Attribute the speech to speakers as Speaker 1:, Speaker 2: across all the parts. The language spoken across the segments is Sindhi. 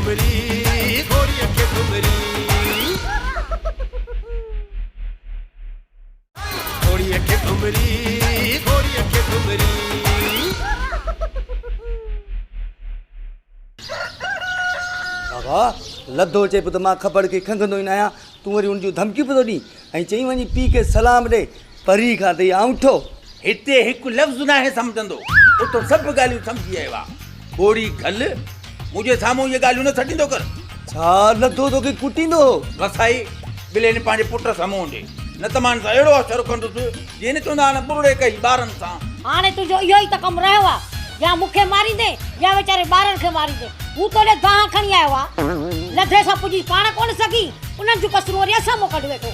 Speaker 1: ٺمري، گهوڙيء کي ٺمري. گهوڙيء کي ٺمري، گهوڙيء کي ٺمري.
Speaker 2: بابا، لڌو چئي پيو ته مان کٻڙ کي کنگهندو ئي ناهيان، تون وري ان جون ڌمڪيون پيو ٿو ڏين ۽ چئين وڃي پيء کي سلام ڏي، پري کان اٿئي آڱوٺو.
Speaker 3: هتي هڪ لفظ ناهي سمجهندو، اتو سڀ ڳالهيون سمجهي آيو آ. ٻوڙي گهل، منهنجي سامهون اهي ڳالهيون نه سڏيندو ڪر.
Speaker 2: ڇا لڌو توکي ڪٽيندو هو؟
Speaker 3: وسائي، ٻلي ني پنهنجي پٽ سان منهن ڏي، نه ته مان هن سان اهڙو حشر ڪندس، جيئن نه چوندا آهن ٻرڙي ڪئي ٻارن سان.
Speaker 4: هاڻي تنهنجو اهو ئي ته ڪم رهيو آ، يا مون کي ماريندين يا ويچاري ٻارن کي ماريندين. هو تو ڏي دانهن کڻي آيو آ. لڌي سان پڄي پاڻ ڪونه سگهين، انهن جون ڪسرون وري اسان مون ڪڍ ويٺو.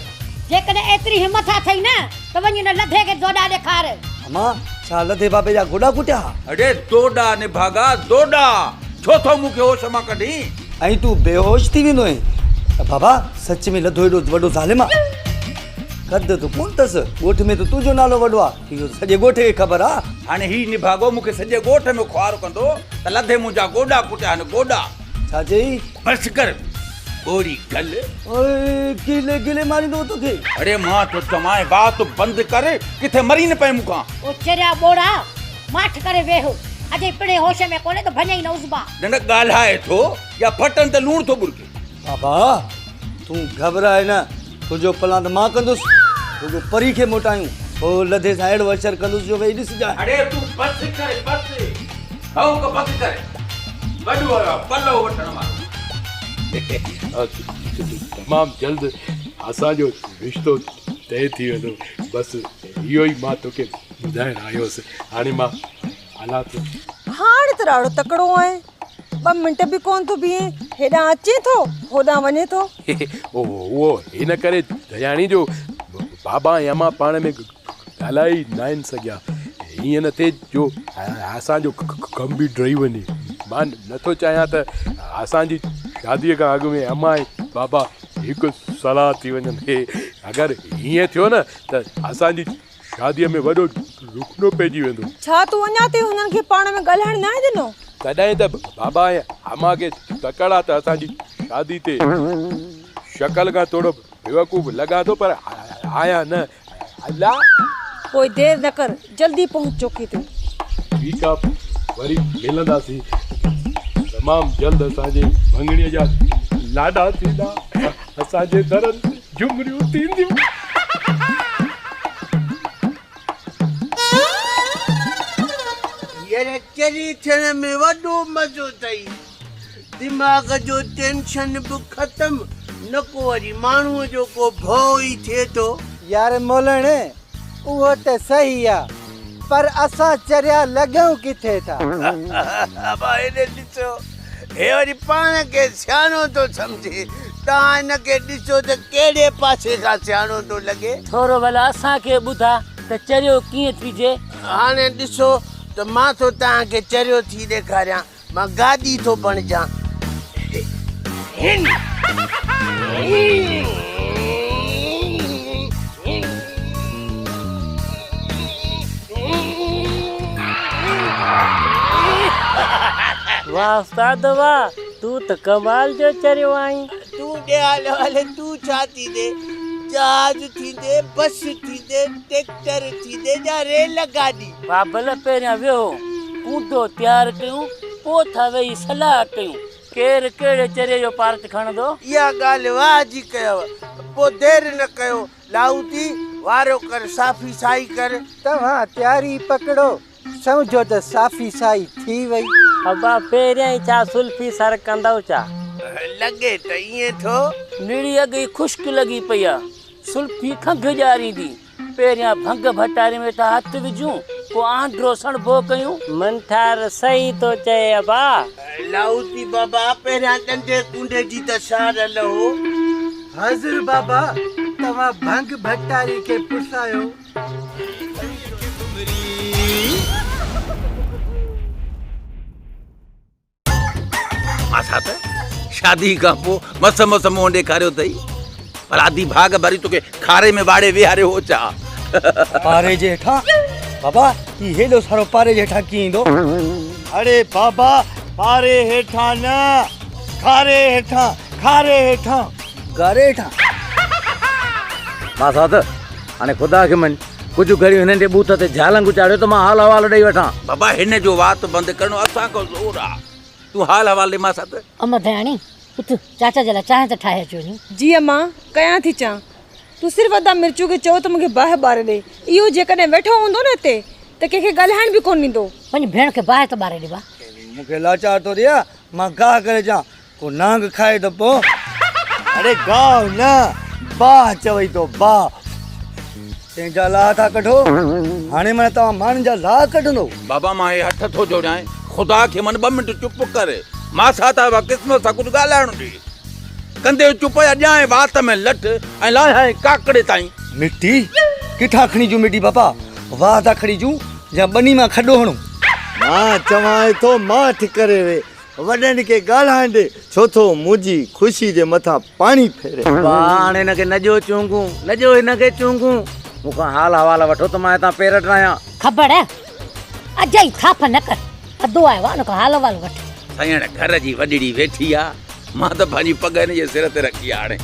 Speaker 4: جيڪڏهن ايتري همٿ اٿئي نه ته وڃي ان لڌي کي دوڏا ڏيکار.
Speaker 2: امان، ڇا لڌي بابي جا گوڏا ڪٽيا ها؟
Speaker 3: اڙي دوڏا نڀاڳا دوڏا، ڇو ٿو مون کي هوش مان ڪڍين؟
Speaker 2: ۽ تون بيهوش ٿي ويندو آهين. بابا، سچ ۾ لڌو ايڏو وڏو ظالم آ؟ قد ته ڪونه اٿس، ڳوٺ ۾ ته تنهنجو نالو وڏو آ، اهو ته سڄي ڳوٺ کي خبر آ.
Speaker 3: هاڻي هي نڀاڳو مون کي سڄي ڳوٺ ۾ خوار ڪندو ته لڌي منهنجا گوڏا ڪٽيا آهن، گوڏا.
Speaker 2: ڇا چئي؟
Speaker 3: بس ڪر ٻوڙي گل.
Speaker 2: اوئي گيلي گيلي ماريندو توکي.
Speaker 3: اڙي مان ٿو چوانء وات بند ڪر ڪٿي مري نه پئين مون کان.
Speaker 4: او چريا ٻوڙا ماٺ ڪري ويهه اجهي پڻهين هوش ۾ ڪونهي ته ڀڃئي نه عضبا.
Speaker 3: نه ڳالهائي ٿو يا ڦٽن ته لوڻ ٿو ٻرڪي.
Speaker 2: بابا تون گهٻراء نه تنهنجو پلان ته مان ڪندس رڳو پري کي موٽايون پوء لڌي سان اهڙو حشر ڪندس جو ويهي ڏسجانء.
Speaker 3: اڙي تون بس ڪر بس ڀونڪ بند ڪر وڏو آيو آ پلئو وٺڻ وارو.
Speaker 5: تمام جلد اسان جو رشتو طئي ٿي ويندو بس اهو ئي مان توکي ٻڌائڻ آيو هوس هاڻي مان هلان ٿو.
Speaker 6: هاڻ ته ڏاڍو تڪڙو آهين. ٻه منٽ به ڪونه ٿو بيهين. هيڏانهن اچين ٿو، هوڏانهن وڃين ٿو.
Speaker 5: اهو هن ڪري ڌياڻي جو بابا ۽ امان پاڻ ۾ ڳالهائي ئي ناهن سگهيا. ائين نه ٿئي جو اسان جو ڪم به ڊهي وڃي. مان نٿو چاهيان ته اسان جي شاديء کان اڳ ۾ امان ۽ بابا هڪ صلاح ٿي وڃن. اگر ائين ٿيو نه ته اسان جي شاديء ۾ وڏو رخنو پئجي ويندو.
Speaker 6: ڇا تون اڃا تائين هنن کي پاڻ ۾ ڳالهائڻ ناهي ڏنو؟
Speaker 5: تڏهن ته بابا ۽ امان کي تڪڙ آ ته اسان جي شادي تي. شڪل کان ٿورو بيوقوف لڳان ٿو پر آهيان نه. الا!
Speaker 6: پوء دير نه ڪر، جلدي پهچ چوڪي تي.
Speaker 5: ٺيڪ آ، وري ملنداسين. تمام جلد اسان جي مڱڻي جا لاڏا ٿيندا. اسان جي درن تي جهمريون ٿينديون.
Speaker 7: يار چري ٿيڻ ۾ وڏو مزو اٿئي. دماغ جو ٽينشن به ختم نه ڪو وري ماڻهوء جو ڪو ڀؤ ئي ٿئي ٿو.
Speaker 8: يار مولڻ اهو ته صحيح آ پر اسان چريا لڳون ڪٿي ٿا.
Speaker 7: ابا هيڏي ڏسو هي وري پاڻ کي سياڻو ٿو سمجهي. توهان هن کي ڏسو ته ڪهڙي پاسي کان سياڻو ٿو لڳي.
Speaker 9: ٿورو ڀلا اسان کي ٻڌاء ته چريو ڪيئن ٿجي.
Speaker 7: هاڻي ڏسو ته مان ٿو توهان کي چريو ٿي ڏيکاريان. مان گاڏي ٿو بڻجان.
Speaker 9: واه استاد واه تون ته ڪمال جو چريو آهين.
Speaker 7: تون ڏي حال احوال تون ڇا ٿيندي جهاز ٿيندي بس ٿيندي ٽيڪٽر ٿيندي يا ريل گاڏي.
Speaker 9: بابل پهريان ويهو ڪونڊو تيار ڪيون پوء ٿا ويهي صلاح ڪيون ڪير ڪهڙي چريي جو پارٽ کڻندو.
Speaker 7: اها ڳالهه واهه جي ڪيو پوء دير نه ڪيو لاهوتي وارو ڪر صافي سائي ڪر.
Speaker 8: توهان تياري پڪڙو سمجهو ته صافي سائي ٿي وئي.
Speaker 9: ابا پهريان ئي ڇا سلفي سر ڪندؤ ڇا.
Speaker 7: لڳي ته ائين ٿو.
Speaker 9: نڙي اڳ ئي خشڪ لڳي پئي آ. سلفي کنگهه ڄاريندي. پهريان ڀنگ ڀٽاري ۾ ٿا هٿ وجهون، پوء آنڊرو سڻڀو ڪيون. منٺار صحيح ٿو چئي ابا.
Speaker 7: لاهوتي بابا پهريان ڏنڊي ڪونڊي جي ته سار لهو.
Speaker 8: حاضر بابا، توهان ڀنگ ڀٽاري کي پسايو.
Speaker 3: ماسات شادي کان پوء مس مس منهن ڏيکاريو اٿئي پر آڌي ڀاڳ ڀري توکي کاري ۾ واڙي ويهاريو هو ڇا؟
Speaker 2: پاري جي هيٺان بابا هي هيڏو سارو پاري جي هيٺان ڪيئن ايندو؟ اڙي بابا پاري هيٺان نه
Speaker 8: کاري هيٺان، کاري هيٺان.
Speaker 2: گاري هيٺان.
Speaker 10: ماسات، هاڻي خدا کي مڃ، ڪجهه گهڙيون هنن جي ٻوٿ تي جهالنگ چاڙهيو ته مان حال احوال ڏئي وٺان.
Speaker 3: بابا هن جو وات بند ڪرڻو اسان کان زور آ. تون حال احوال ڏي ماسات.
Speaker 4: اما ڌياڻي، اٿ، چاچا جي لاء چانهه ته ٺاهي اچ وڃي.
Speaker 6: جي اما، ڪيان ٿي چانهه. تون صرف ادا مرچو کي چئو ته مون کي باهه ٻاري ڏي. اهو جيڪڏهن ويٺو هوندو نه هتي ته ڪنهن کي ڳالهائڻ به ڪونه ڏيندو.
Speaker 4: وڃ ڀيڻ کي باهه ته ٻاري ڏي با.
Speaker 2: مون کي لاچار ٿو ڏي مان گاهه ڪري اچان، ڪو نانگ کائي ته پوء. اڙي گاهه نه، باهه چوي ٿو باهه. تنهنجا لاهه ٿا ڪڍو، هاڻي معنيٰ توهان ماڻهن جا لاهه ڪڍندو.
Speaker 3: بابا مان هي هٿ ٿو جوڙيانء، خدا کي مڃ ٻه منٽ چپ ڪر، ماسات آيو آ قسمت سان ڪجهه ڳالهائڻ ڏي. ڪندي چپ يا ڏيانء وات ۾ لٺ ۽ لاهيانء ڪاڪڙي تائين.
Speaker 2: مٽي؟ ڪٿان کڻي اچون مٽي بابا؟ واهه تان کڻي اچون يا ٻني مان کڏو هڻون؟
Speaker 8: مان چوانء ٿو ماٺ ڪري ويهه، وڏن کي ڳالهائڻ ڏي، ڇو ٿو منهنجي خوشي جي مٿان پاڻي ڦيرين.
Speaker 10: ابا هاڻي هن کي نه ڏيو چونگون، نه ڏيو هن کي چونگون. مون کان حال احوال وٺو ته مان هتان پير ٽرايان.
Speaker 4: کبڙ، اجائي ٿاڦ نه ڪر، ادو آيو آ ان کان حال احوال وٺ.
Speaker 3: سائڻ گهر جي وڏڙي ويٺي آ، مان ته پنهنجي پڳ هن جي سر تي رکي آ هاڻي،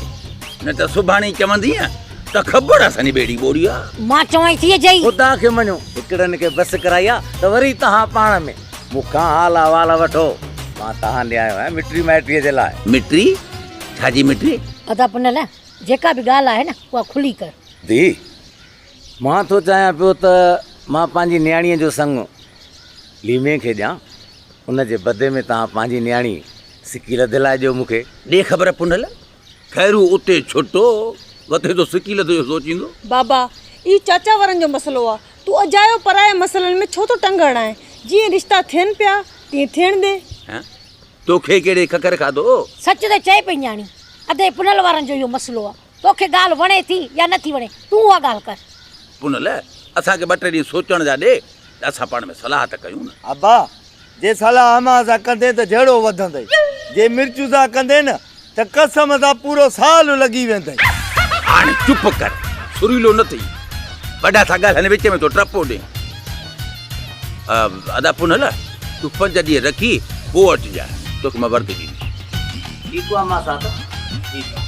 Speaker 3: نه ته سڀاڻي چوندينء ته کبڙ اسان جي ٻيڙي ٻوڙي آ.
Speaker 4: مان چوانء ٿي اجائي.
Speaker 10: خدا کي مڃو، هڪڙن کي بس ڪرائي آ ته وري توهان پاڻ ۾. مون کان حال احوال وٺو، مان توهان ڏي آيو آهيان مٽري مائٽيء جي لاء.
Speaker 3: مٽري؟ ڇا جي مٽري؟
Speaker 4: ادا پنهل، جيڪا به ڳالهه آهي نه، اها کلي ڪر.
Speaker 10: ڌيء، مان ٿو چاهيان پيو ته مان پنهنجي نياڻيء جو سڱ ليمي کي ڏيان، ان جي بدلي ۾ توهان پنهنجي نياڻي سڪي لڌي لاء ڏيو مون کي.
Speaker 3: ڏي خبر پنهل، خيرو اتي ڇٽو، وتي ٿو سڪي لڌي جو سوچيندو.
Speaker 6: بابا، اهو چاچا وارن جو مسئلو آ، تون اجايو پراين مسئلن ۾ ڇو ٿو ٽنگ اڙائين؟ جيئن رشتا ٿين پيا، تيئن ٿيڻ ڏي.
Speaker 3: هان، توکي ڪهڙي ککر کاڌو؟
Speaker 4: سچ ته چئي پئي نياڻي، ادي پنهل وارن جو اهو مسئلو آ، توکي ڳالهه وڻي ٿي يا نه ٿي وڻي، تون اها ڳالهه ڪر.
Speaker 3: پنهل، اسان کي ٻه ٽي ڏينهن سوچڻ جا ڏي ته اسان پاڻ ۾ صلاح ته ڪيون نه.
Speaker 8: ابا، جي صلاح امان سان ڪندين ته جهيڙو وڌندئي، جي مرچو سان ڪندين نه ته قسم سان پورو سال لڳي ويندئي.
Speaker 3: هاڻي چپ ڪر، سريلو نه ٿي. وڏا ٿا ڳالهائين وچ ۾ ٿو ٽپو ڏين. ادا پنهل، تون پنج ڏينهن رکي پوء اچجانء، توکي مان وردي ڏيندس.
Speaker 10: ٺيڪ آ ماسات، ٺيڪ آ.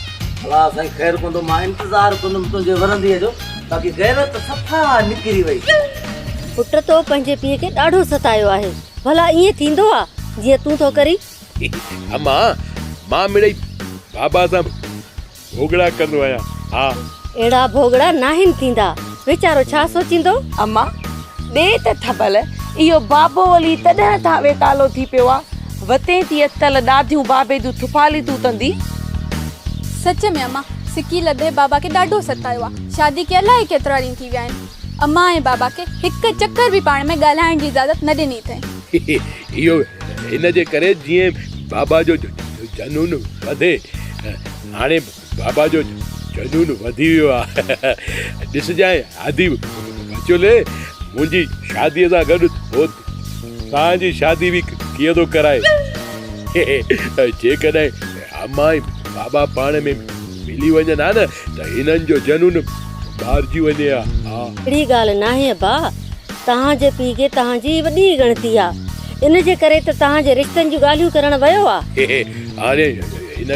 Speaker 10: الله سائين خير ڪندو، مان انتظار ڪندم تنهنجي ورنديء جو، باقي غيرت صفا نڪري وئي.
Speaker 11: پٽ تو پنهنجي پيء کي ڏاڍو ستايو آهي، ڀلا ائين ٿيندو آ جيئن تون ٿو ڪرين؟
Speaker 5: امان، مان مڙئي بابا سان ڀوڳڙا ڪندو آهيان، ها.
Speaker 11: اهڙا ڀوڳڙا ناهن ٿيندا، ويچارو ڇا سوچيندو؟
Speaker 12: امان، ڏي ته ٿڦل، اهو بابو ولي تڏهن ٿان ويتالو ٿي پيو آ، وتين ٿي اتل ڏاڌيون بابي جون ٿڦالي تون تندي.
Speaker 13: سچ ۾ امان، سڪي لڌي بابا کي ڏاڍو ستايو آ، شادي کي الائي ڪيترا ڏينهن ٿي ويا آهن، امان ۽ بابا کي هڪ چڪر به پاڻ ۾ ڳالهائڻ جي اجازت نه ڏني اٿئين.
Speaker 5: اهو ان جي ڪري جيئن بابا جو جنون وڌي. هاڻي بابا جو جنون وڌي ويو آ. ڏسجانء آڌي بچولي منهنجي شاديء سان گڏ هو توهان جي شادي به ڪيئن ٿو ڪرائي. جيڪڏهن امان ۽ بابا پاڻ ۾ ملي وڃن ها نه ته هنن جو جنون مارجي وڃي ها.
Speaker 11: اهڙي ڳالهه ناهي ابا، توهان جي پيء کي توهان جي وڏي ڳڻتي آ، ان جي ڪري ته توهان جي رشتن جون ڳالهيون ڪرڻ ويو آ.
Speaker 5: هاڻي هن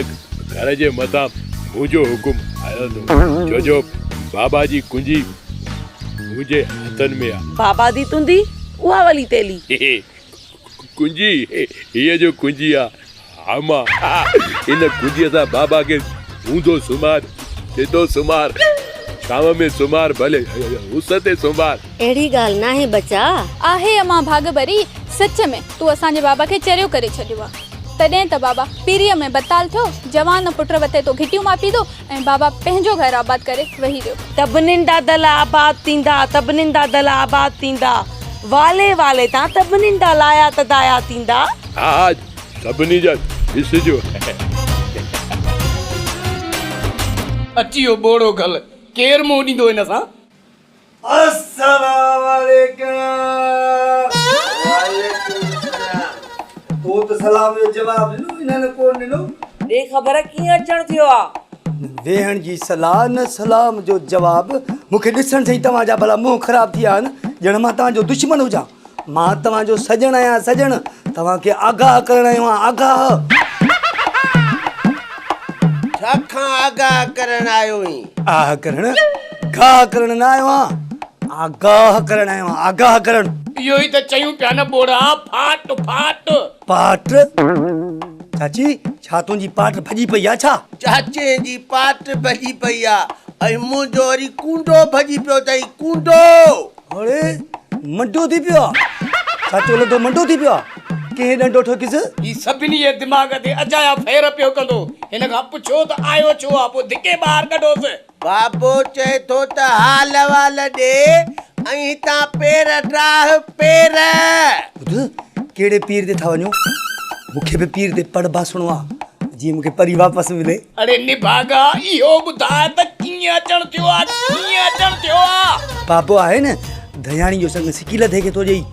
Speaker 5: گهر جي مٿان منهنجو حڪم هلندو، ڇو جو بابا جي ڪنجي منهنجي هٿن ۾ آ.
Speaker 12: بابا the تندي اها ولي تيلي.
Speaker 5: ڪنجي هيء جو ڪنجي آ، اما ان ڪنجيء سان بابا کي اونڌو سمهار، سڌو سمهار، ڇانو ۾ سمهار ڀلي اس تي سمهار.
Speaker 11: اهڙي ڳالهه ناهي ٻچا.
Speaker 13: آهي امان ڀاڳ ڀري، سچ ۾ تون اسان جي بابا کي چريو ڪري ڇڏيو آ. تڏهن ته بابا پيريء ۾ بتال ٿيو، جوان پٽ وتي تو گهٽيون ماپيندو ۽ بابا پنهنجو گهر آباد ڪري ويهي رهيو.
Speaker 12: تبنين دا دل آباد تيندا، تبنين دا دل آباد تيندا، والي والي تان تبنين دا لايا ته دايا تيندا.
Speaker 5: ها ها سڀني جا ڏسجو.
Speaker 14: اچي ويو ٻوڙو گل، ڪير منهن ڏيندو هن سان.
Speaker 8: السلام عليڪم. وعليڪم السلام.
Speaker 2: تو ته سلام جو جواب ڏنو انهن ڪونه ڏنو.
Speaker 12: ڏي خبر ڪيئن اچڻ ٿيو آ.
Speaker 2: نه ويهڻ جي صلاح نه سلام جو جواب. مون کي ڏسڻ سان ئي توهان جا ڀلا منهن خراب ٿي ويا آهن ڄڻ مان توهان جو دشمن هجان. مان توهان جو سڄڻ آهيان سڄڻ. توهان کي آگاهه ڪرڻ آيو آهيان آگاهه.
Speaker 7: ڇا کان آگاهه ڪرڻ آيو آهين؟
Speaker 2: آهه ڪرڻ؟ گاهه ڪرڻ نه آيو آهيان، آگاهه ڪرڻ آيو آهيان، آگاهه ڪرڻ.
Speaker 14: اهو ئي ته چيون پيا نه ٻوڙا، ڦاٽ ڦاٽ.
Speaker 2: پاٽ؟ چاچي، ڇا تنهنجي پاٽ ڀڄي پئي آ ڇا؟
Speaker 7: چاچي جي پاٽ ڀڄي پئي آ ۽ منهنجو وري ڪونڊو ڀڄي پيو اٿئي، ڪونڊو.
Speaker 2: اڙي منڊو ٿي پيو آ. چاچو لڌو منڊو ٿي پيو آ. ڪنهن ڏنڊو ٺوڪيس؟
Speaker 14: هي سڀني جي دماغ تي اجايا ڦير پيو ڪندو. هن کان پڇو ته آيو ڇو آ، پوء ڌڪي ٻاهر ڪڍوس.
Speaker 7: بابو چئي ٿو ته حال احوال ڏي ۽ هتان پير ڊاهه پير.
Speaker 2: ٻڌ ڪهڙي پير تي ٿا وڃو؟ مون کي به پير تي پڙ باسڻو آ، جيئن مون کي پري واپس ملي.
Speaker 14: اڙي نڀاڳا اهو ٻڌاء ته ڪيئن اچڻ ٿيو آ، ڪيئن اچڻ ٿيو آ؟
Speaker 2: بابو آهي نه ڌياڻي جو سڱ سڪي لڌي کي ٿو ڏئي.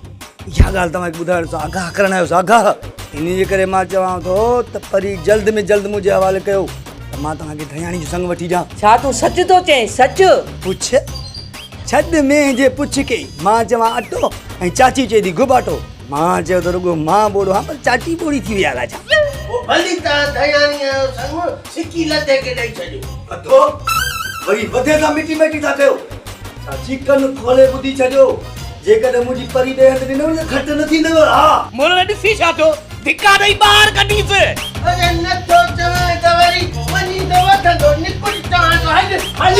Speaker 2: اها ڳالهه توهان کي ٻڌائڻ سان آگاهه ڪرڻ آيو هوس، آگاهه. انهيء جي ڪري مان چوان ٿو ته پري جلد ۾ جلد منهنجي حوالي ڪيو ته مان توهان کي ڌياڻي جو سڱ وٺي ڏيان.
Speaker 12: ڇا تون سچ ٿو چئين، سچ؟
Speaker 2: پڇ، ڇڏ مينهن جي پڇ کي، مان چوان اٽو ۽ چاچي چئي ٿي گهوٻاٽو. مان چيو ته رڳو مان ٻوڙو آهيان پر چاچي ٻوڙي ٿي وئي آهي الاء ڇا.
Speaker 7: پوء ڀلي توهان ڌياڻيء جو سڱ سڪي لڌي کي ڏئي ڇڏيو.
Speaker 2: وڌو، وري وڌي سان مٽي مائٽي ٿا ڪيو. چاچي ڪن کولي ٻڌي ڇڏيو، جيڪڏهن منهنجي پري ٻئي هنڌ ڏنو نه ته کٽ نه ٿيندو، ها.
Speaker 14: مولڻ ڏسي ڇا ٿيو، ڌڪا ڏئي ٻاهر ڪڍيس.
Speaker 7: اڙي نه ٿو چوين ته وري وڃي ته وٺندو، نڪر چوان ٿو هل هل.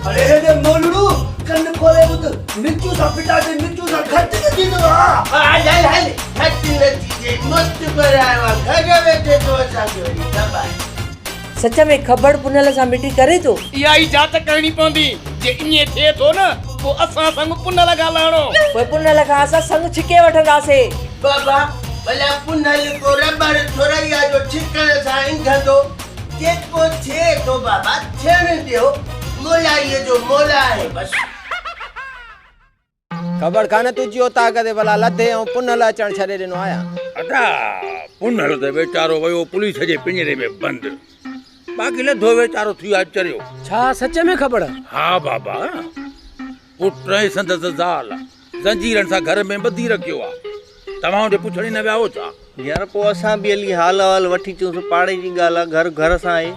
Speaker 2: اڙي هيڏي مولڙو، ڪن کولي ٻڌ، مرچون سان ڦٽا ٿي، مرچون سان کٽ نه ٿيندو، ها.
Speaker 7: هل هل هل، کٽ نه ٿيندي، مست آيو آ، گهر ويٺي ٿو اسان کي وري دٻائي.
Speaker 12: سچ ۾ کبڙ پنهل سان مٽي ڪري ٿو؟
Speaker 14: اها ئي جاچ ڪرڻي پوندي. جي ائين ٿئي ٿو نه پوء اسان سڱ پنهل کان لهڻو.
Speaker 12: پوء پنهل کان اسان سڱ ڇڪي وٺنداسين.
Speaker 7: بابا، ڀلا پنهل ڪو رٻڙ ٿورئي آ جو ڇڪڻ سان انگهندو. جيڪو ٿئي ٿو بابا ٿيڻ ڏيو. مولائيء جو مولا آهي بس.
Speaker 15: کبڙ خان تنهنجي اوطاق تي ڀلا لڌي ۽ پنهل اچڻ ڇڏي ڏنو آهيان.
Speaker 3: ادا پنهل ته ويچارو ويو پوليس جي پڃري ۾ بند باقي لڌو ويچارو ٿي ويو آهي چريو.
Speaker 16: ڇا سچ ۾ کبڙ؟
Speaker 3: ها بابا پٽ ۽ سندس زال زنجيرن سان گهر ۾ ٻڌي رکيو آ. توهان ان جي پڇڻ ئي نه ويا هو ڇا؟
Speaker 17: يار پوء اسان به هلي حال احوال وٺي اچونس پاڙي جي ڳالهه آ گهر گهر سان آهي.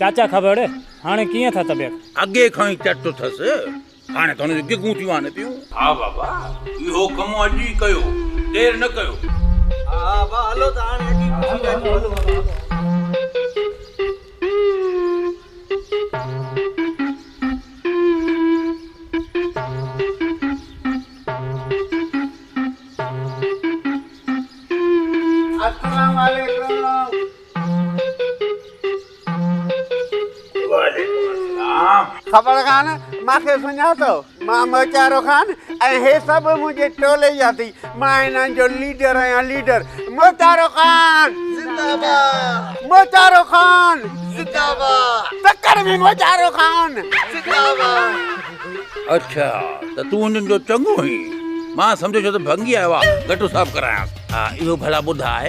Speaker 16: چاچا کبڙ هاڻي ڪيئن اٿس طبيعت؟
Speaker 3: اڳي کان ئي چٽ اٿس. هاڻي ته هن جون گگون ٿيون آهن پيون. ها بابا اهو ڪم اڄ ئي ڪيو دير نه ڪيو.
Speaker 17: ها ها ابا هلو ته هاڻي اڄ ئي پڇي ٿا اچون هلو بابا هلو.
Speaker 7: السلام عليڪم.
Speaker 3: وعليڪم السلام.
Speaker 18: خبر خان مان کي سڃاتو؟ مان موچارو خان ۽ هي سڀ منهنجي ٽولي جا اٿئي. مان هنن جو ليڊر آهيان ليڊر. موچارو خان
Speaker 7: زنده باد.
Speaker 18: موچارو خان
Speaker 7: زنده باد.
Speaker 18: تڪڙ ۾ موچارو خان
Speaker 7: زنده باد.
Speaker 3: اڇا ته تون هنن جو چڱو هئين. مان سمجهيو ڇو ته ڀنگي آيو آ گٽو صاف ڪرايانس. ها اهو ڀلا ٻڌاء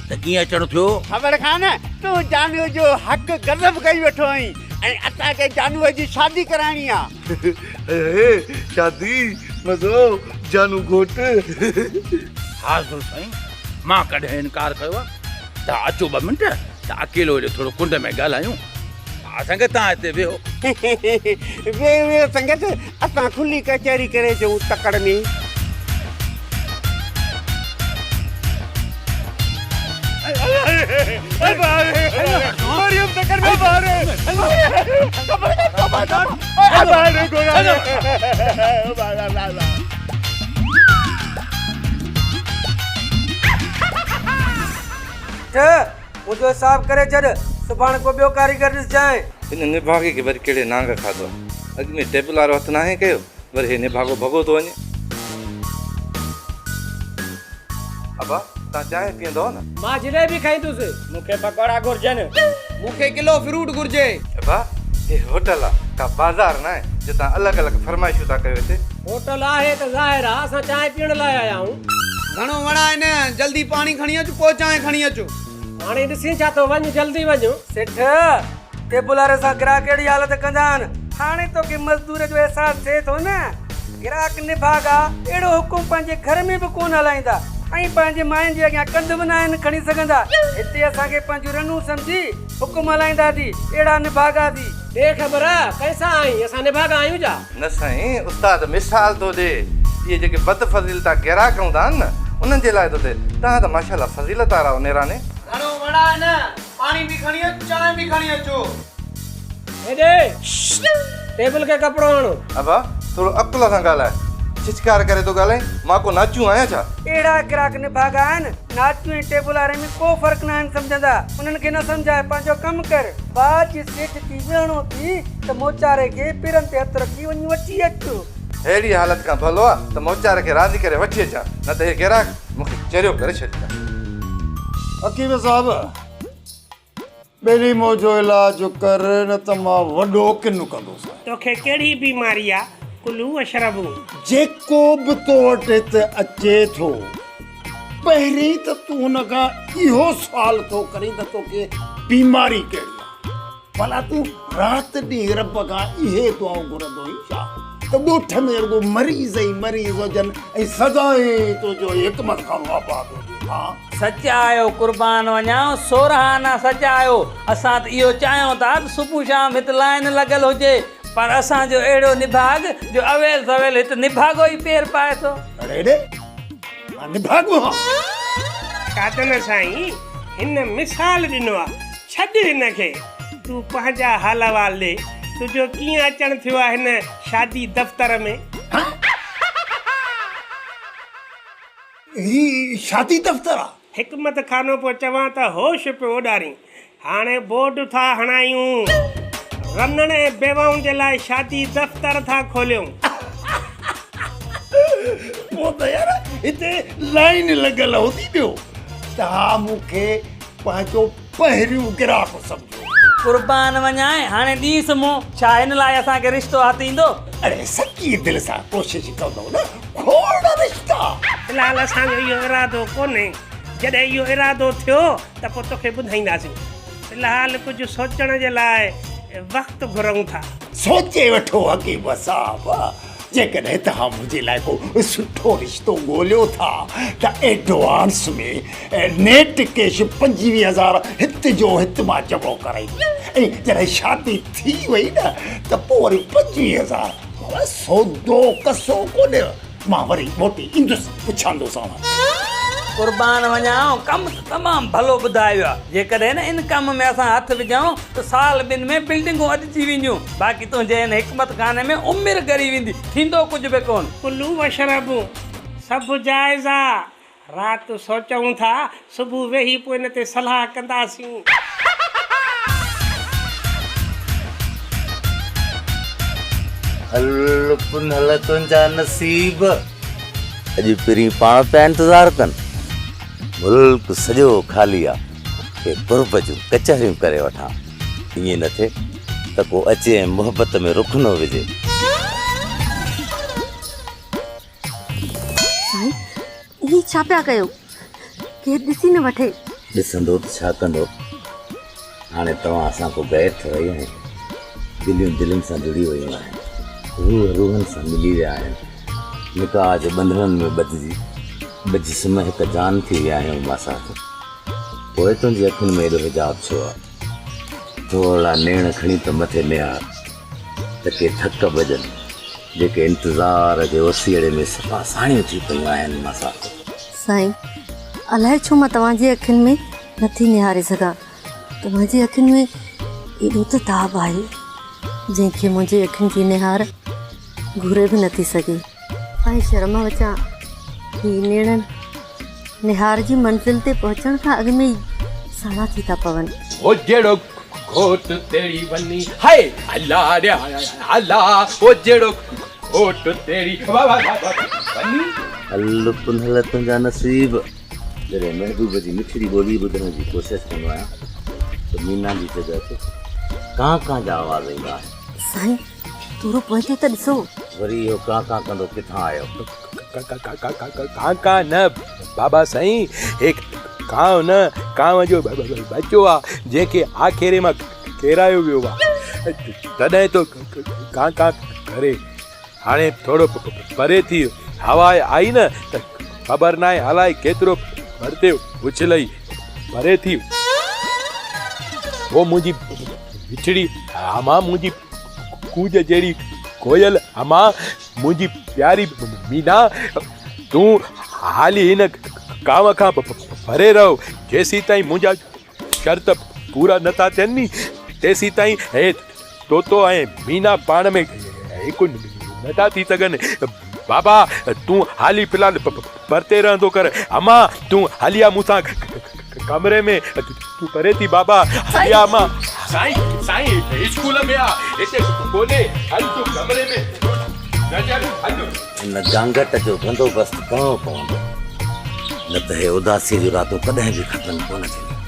Speaker 3: ته ڪيئن اچڻ ٿيو؟
Speaker 18: خبر خان، تون جانوء جو حق غضب ڪئي ويٺو آهين ۽ اسان کي جانوء جي شادي ڪرائڻي آ.
Speaker 8: هي شادي، مزو، جانو گهوٽ.
Speaker 3: حاضر سائين، مان ڪڏهن انڪار ڪيو آ؟ توهان اچو ٻه منٽ ته اڪيلو هيڏي ٿورو ڪنڊ ۾ ڳالهايون. ها سنگت توهان هتي ويهو.
Speaker 18: ويهه ويهه سنگت، اسان کلي ڪچهري ڪري اچون تڪڙ ۾.
Speaker 19: منهنجو حساب ڪري ڇڏ، سڀاڻ ڪو ٻيو ڪاريگر ڏسجانء.
Speaker 20: هن نڀاڳي کي وري ڪهڙي نانگ کاڌو آهي. اڳ ۾ ٽيبل وارو هٿ ناهي ڪيو، وري هي نڀاڳو ڀڳو ٿو وڃي. ابا، توهان چانهه پيئندؤ نه؟
Speaker 16: مان جليبي کائيندس. مون کي پڪوڙا گهرجن.
Speaker 19: مون کي ڪلو فروٽ گهرجي.
Speaker 20: ابا، هي هوٽل آ، ڪا بازار ناهي جو توهان الڳ الڳ فرمائشون ٿا ڪيو هتي.
Speaker 16: هوٽل آهي ته ظاهر آ، اسان چانهه پيئڻ لاء آيا آهيون.
Speaker 19: گهڻو وڻاء نه، جلدي پاڻي کڻي اچ، پوء چانهه کڻي اچ.
Speaker 16: هاڻي ڏسين ڇا ٿو، وڃ جلدي وڃ.
Speaker 19: سيٺ، ٽيبل واري سان گراهڪ اهڙي حالت ڪندا آهن. هاڻي توکي مزدور جو احساس ٿئي ٿو نه؟ گراهڪ نڀاڳا اهڙو حڪم پنهنجي گهر ۾ به ڪونه هلائيندا. ۽ پنهنجي ماين جي اڳيان ڪنڌ به ناهن کڻي سگهندا. هتي اسان کي پنهنجون رنون سمجهي حڪم هلائيندا ٿي، اهڙا نڀاڳا ٿي.
Speaker 16: ڏي خبر ڪنهن سان آهين، اسان نڀاڳا آهيون ڇا؟
Speaker 20: نه سائين، استاد مثال ٿو ڏي. اهي جيڪي بد فضيلتا گراهڪ هوندا آهن نه، انهن جي لاء ٿو ڏي. توهان ته ماشاءالله فضيلت وارا آهيو نيراني.
Speaker 14: گهڻو وڙاء نه، پاڻي به کڻي اچ، چانهه به کڻي اچو.
Speaker 16: هيڏي، ٽيبل کي ڪپڙو هڻ.
Speaker 20: ابا، ٿورو عقل سان ڳالهاء. ڇڇڪار ڪري ٿو ڳالهائين، مان ڪو ناچون آهيان ڇا؟
Speaker 19: اهڙا گراهڪ نڀاڳا آهن، ناچون ۽ ٽيبل واري ۾ ڪو فرق ناهن سمجهندا. انهن کي نه سمجهاء، پنهنجو ڪم ڪر. باء جي سيٺ ٿي ويهڻو ٿي ته موچاري کي پيرن تي هٿ رکي وڃي وٺي اچ.
Speaker 20: ههڙي حالت کان ڀلو آ ته موچاري کي راضي ڪري وٺي اچان، نه ته هي گراهڪ مون کي چريو ڪري ڇڏيندا.
Speaker 21: حڪيم صاحب! ٻيلي منهنجو علاج ڪر نه ته مان وڏو ڪن ڪندوسانء.
Speaker 22: توکي ڪهڙي بيماري آ ڪلو اشربون.
Speaker 21: جيڪو به تو وٽ هت اچي ٿو، پهرين ته تون هن کان اهو سوال ٿو ڪرين ته توکي بيماري ڪهڙي آ؟ ڀلا تون رات ڏينهن رب کان اهي دعائون گهرندو آهين ڇا ته ڳوٺ ۾ رڳو مريض ئي مريض هجن ۽ سدائين تنهنجو حڪمت خانو آباد هجي؟ ها؟
Speaker 23: سچ آهيو قربان وڃان سورهن آنا سچ آهيو اسان ته اهو چاهيون ٿا ته صبح شام هت لائين لڳل هجي پر اسان جو اهڙو نڀاڳ جو اويل سويل هت نڀاڳو ئي پير پائي ٿو.
Speaker 21: اڙي ڙي مان نڀاڳو هان.
Speaker 22: قادن سائين هن مثال ڏنو آ ڇڏ هن کي تون پنهنجا حال احوال ڏي تنهنجو ڪيئن اچڻ ٿيو آ هن شادي دفتر ۾.
Speaker 21: هي شادي دفتر آ.
Speaker 22: حڪمت خانو پيو چوان ته هوش پيو اڏارين. هاڻي بورڊ ٿا هڻايون. رنڙ ۽ بيواهن جي لاء شادي دفتر ٿا کوليون.
Speaker 21: پوء ته يار هتي لائين لڳل هوندي ٻيو توهان مون کي پنهنجو پهريون گراهڪ سمجهو.
Speaker 23: قربان وڃانء هاڻي ڏينس منهن، ڇا هن لاء اسان کي رشتو هٿ ايندو؟
Speaker 21: اڙي سچي دل سان ڪوشش ڪندؤ نه کوڙ رشتا.
Speaker 22: في الحال اسان جو اهو ارادو ڪونهي، جڏهن اهو ارادو ٿيو ته پوء توکي ٻڌائينداسين. في الحال ڪجهه سوچڻ جي لاء وقت گهرون ٿا.
Speaker 21: سوچي وٺو حڪيم صاحب، جيڪڏهن توهان منهنجي لاء ڪو سٺو رشتو ڳوليو ٿا ته ايڊوانس ۾ نيٽ ڪيش 25 هزار هت جو هت مان جمع ڪرائيندس ۽ جڏهن شادي ٿي وئي نه ته پوء وري 25 هزار. بابا سودو ڪسو ڪونهي مان وري موٽي ايندس پڇاندوسانو.
Speaker 23: قربان وڃان ڪم ته تمام ڀلو ٻڌايو آ جيڪڏهن ان ڪم ۾ اسان هٿ وجهون ته سال ٻن ۾ بلڊنگون اڏجي وينديون باقي تنهنجي هن حڪمت خاني ۾ عمر ڳري ويندي، ٿيندو ڪجهه به ڪونه.
Speaker 22: ڪلو وشربون سڀ جائز آ. رات سوچئون ٿا، صبح ويهي پوء ان تي صلاح ڪنداسين.
Speaker 10: هل پنهل تنهنجا نصيب. اڄ پرين پاڻ پيا انتظار ڪن. ملڪ سڄو خالي آ. ڪي قرب جون ڪچهريون ڪري وٺان. ائين نه ٿئي ته ڪو اچي ۽ محبت ۾ رخنو وجهي.
Speaker 11: سائين هي ڇا پيا ڪيو؟ ڪير ڏسي نه وٺي.
Speaker 10: ڏسندو ته ڇا ڪندو؟ هاڻي توهان اسان کان غير ٿورئي آهيو. دليون دلين سان جڙي ويون آهن. روح روحن سان ملي ويا آهن. نڪاح جي ٻنڌڻن ۾ ٻڌجي ٻه جسم هڪ جان ٿي ويا آهيون ماسات. پوء تنهنجي اکين ۾ ايڏو حجاب ڇو آ؟ ٿورڙا نيڻ کڻي ته مٿي نهار ته ڪي ٿڪ ٻجن، جيڪي انتظار جي اوسيئڙي ۾ صفا ساڻيون ٿي پيون آهن ماسات.
Speaker 11: سائين، الائي ڇو مان توهان جي اکين ۾ نٿي نهاري سگهان. توهان جي اکين ۾ ايڏو ته تاب آهي، جنهن کي منهنجي اکين جي نهار گهوري به نٿي سگهي. ۽ شرم وچان هي نيڻن نهار جي منزل تي پهچڻ کان اڳ ۾ ئي ساڻا ٿي ٿا پون.
Speaker 5: هو جهڙو گهوٽ تهڙي وني هاء الا ڙي الا هو جهڙو گهوٽ تهڙي وني.
Speaker 10: هل پنهل تنهنجا نصيب. جڏهن محبوب جي مٺڙي ٻولي ٻڌڻ جي ڪوشش ڪندو آهيان ته مينا جي جڳهه تي ڪان ڪان جا آواز ايندا آهن.
Speaker 11: سائين ٿورو پوئتي ته ڏسو.
Speaker 10: وري اهو ڪان ڪان ڪندو ڪٿان آيو؟
Speaker 5: ڪان ڪان نه بابا سائين هي ڪانء نه ڪانء جو ٻچو آ جنهن کي آکيري مان ڪيرايو ويو آ تڏهن ٿو ڪان ڪان ڪري. هاڻي ٿورو پري ٿي هوا آئي نه ته خبر ناهي الائي ڪيترو پرتي اڇلئي پري ٿي. او منهنجي مٺڙي امان، منهنجي ڪوج جهڙي ڪوئل امان، منهنجي پياري مينا، تون حالي هن ڪانء کان پري رهه، جيسيتائين منهنجا شرط پورا نه ٿا ٿين ني، تيسيتائين هي طوطو ۽ مينا پاڻ ۾ هڪ نه ٿا ٿي سگهن. بابا، تون حالي في الحال پرتي رهندو ڪر. امان، تون هلي آ مون سان ڪمري ۾. تون پري ٿي بابا، هلي آ امان. سائين، سائين، اسڪول ۾ آ، هتي ڪونهي. هل تون ڪمري ۾. نظر، هل.
Speaker 10: هن گانگٽ جو بندوبست ڪرڻو پوندو، نه ته هي اداسيء جون راتون ڪڏهن به ختم ڪونه ٿينديون.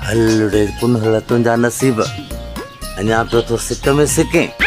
Speaker 10: هل ڙي پنهل تنهنجا نصيب، اڃا پيو ٿو سڪ ۾ سڪين.